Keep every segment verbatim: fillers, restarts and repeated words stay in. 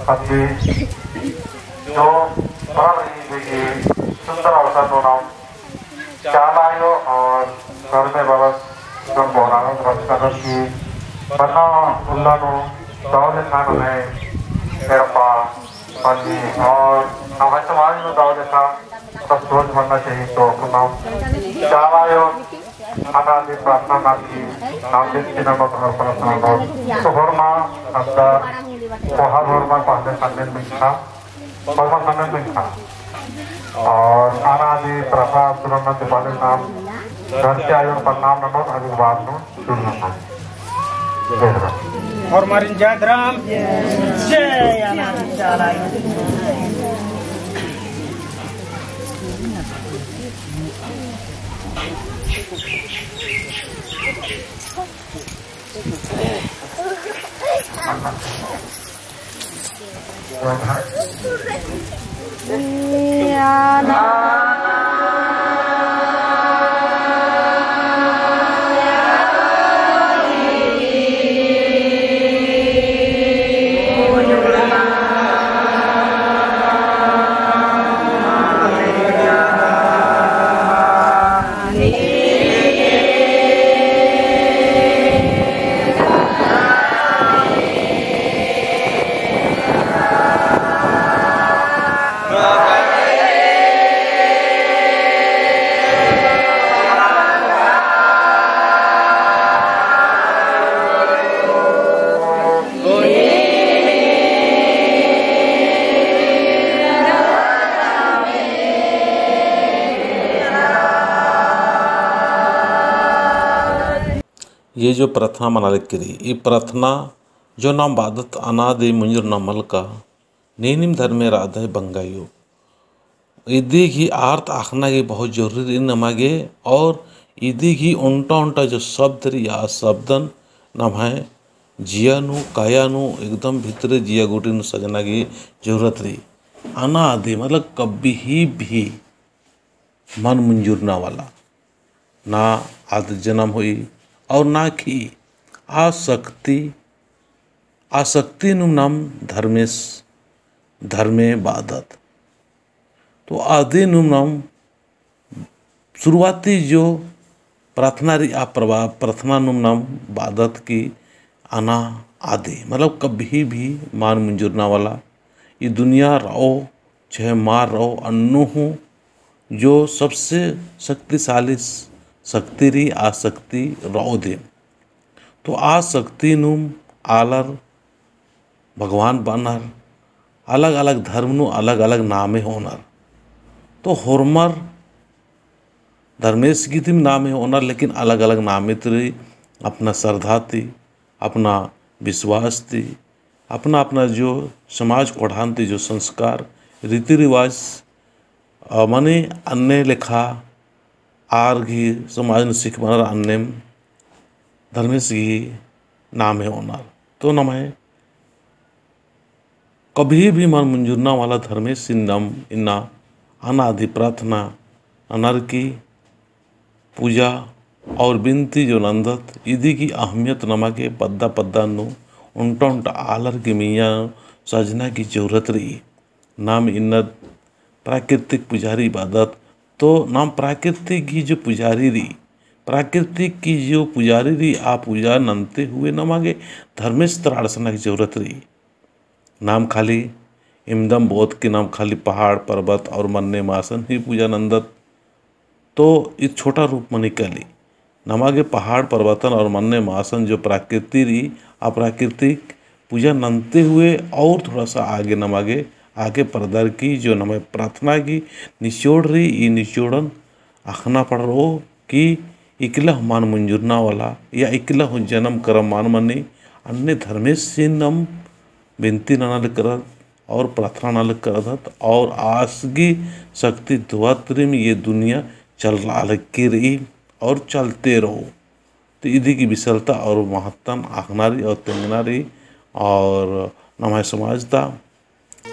अभी जो परब रई, इदी गही सुंदर अवसर नू नाम चाला आयो और धर्मे बाबा संबोधन और रचना की पन्ना उल्ला नू दव लेखा नम्है एड़पा पन्नी और नम्है समाज नू दव लेखा प्रस्तुत बनना चाहिए। तो नाम चाला आयो अनादि प्रार्थना ननर की नाम दिन की नमक और प्रार्थना ननोत। तो होरमा अंदर कोहा होरमा पहले खंडन में था, होरमा खंडन में था। और अनादि प्रार्थना सुरन ननोत पहले नाम धरती आयो प्रणाम ननोत, अभी बाद में शुरू ननोत। जय धर्म। होरमारिन जय धर्म। जय अनादि चाला आयो। ये जो प्रार्थना मना लगी रई, ई प्रार्थना जो नाम बादत अनादि मुंजुर नाम मलका, नीनिम धर्मे रअदय बंगायो। इदी गही अर्थ अख़ना गही बहुत जरूरी रई नमा गे, और इदी गही ओन्टा ओन्टा जो शब्द रई, आ शब्दन नम्है जिया नू, काया नू, एकदम भितरे जिया गूटी नू सजना गही जरूरत रई। अनादि मतलब कभी भी मल मुंजुरना वाला, ना आद जनम होई और ना खी। आ शक्ति, आ शक्ति नुम नाम धर्मेस, धर्मे बादत। तो आदि नुम नाम शुरुआती जो प्रार्थना रई, आ प्रभा-, प्रार्थना नुम नाम बादत की अना आदि, मतलब कभी भी मल मुंजुरना वाला, ई दुनिया रओ, चाहे मल रओ, अन्नु हूँ जो सबसे शक्तिशाली शक्ति रई, आ शक्ति रओ दिम। तो आ शक्ति नुम आलर भगवान बअनर, अलग-अलग धर्म नू अलग-अलग नामे होअनर। तो होरमर धर्मेस गही दिम नामे होअनर, लेकिन अलग-अलग नामे ती रई, अपना श्रद्धा ती, अपना विश्वास ती, अपना-अपना जो समाज कोड़हान ती जो संस्कार, रीति रिवाज, अ, मने अन्ने लेखा आर गही समाज नू सिखाबअनर अन्नेम धर्मेस गही नामे होअनर। तो नम्है कभी भी मल मुंजुरना वाला धर्मेसिन नाम इन्ना अनादि प्रार्थना ननर की पूजा और बिनती जो नन्दत, इदी गही अहमियत नमा गे पद्दा पद्दा नू ओन्टा ओन्टा आलर गही मइय्याँ सजना गही जरूरत रई। नाम इन्ना प्राकृतिक पुजारी बादत, तो नाम प्राकृतिक गही जो पुजारी रई, प्राकृतिक गही जो पुजारी रई, आ पूजा नन्ते हुए नमा गे धर्मेस त्राड़सना गही जरूरत रई। नाम खाली इमदम बओत की नाम खाली पहाड़, पर्वत और मन्ने मासन ही पूजा नन्दत, तो ई छोटा रूप मनी काली। नमा गे पहाड़, पर्वतन और मन्ने मासन जो प्राकृति रई, आ प्राकृतिक पूजा नन्ते हुए और थोड़ा सा आगे नमा गे आगे परदर की जो नम्है प्रार्थना गही निचोड़ रई, ई निचोड़न अख़ना पड़रओ कि इकला हूँ मल मुंजुरना वाला या इकला हूँ जनम करम मल मनी, अन्ने धर्मेसिन नाम बिनती नना लगदत और प्रार्थना नना लगदत और आस गही शक्ति दुआ ती रिम ये दुनिया चलरआ लगी रई और चलते रओ। तो इदी गही विशालता और महत्तन अख़ना रई और तेंगना रई और नम्है समाज ता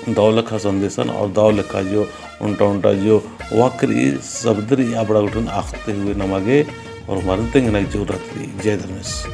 दव लेखा संदेशन और दव लेखा जो ओन्टा ओन्टा जो वाक्य रई, शब्द रई, अबड़ा गुट्ठिन अख़ते हुए नमा गे और मरते तेंगना गही जरूरत रई। जय धर्मेस।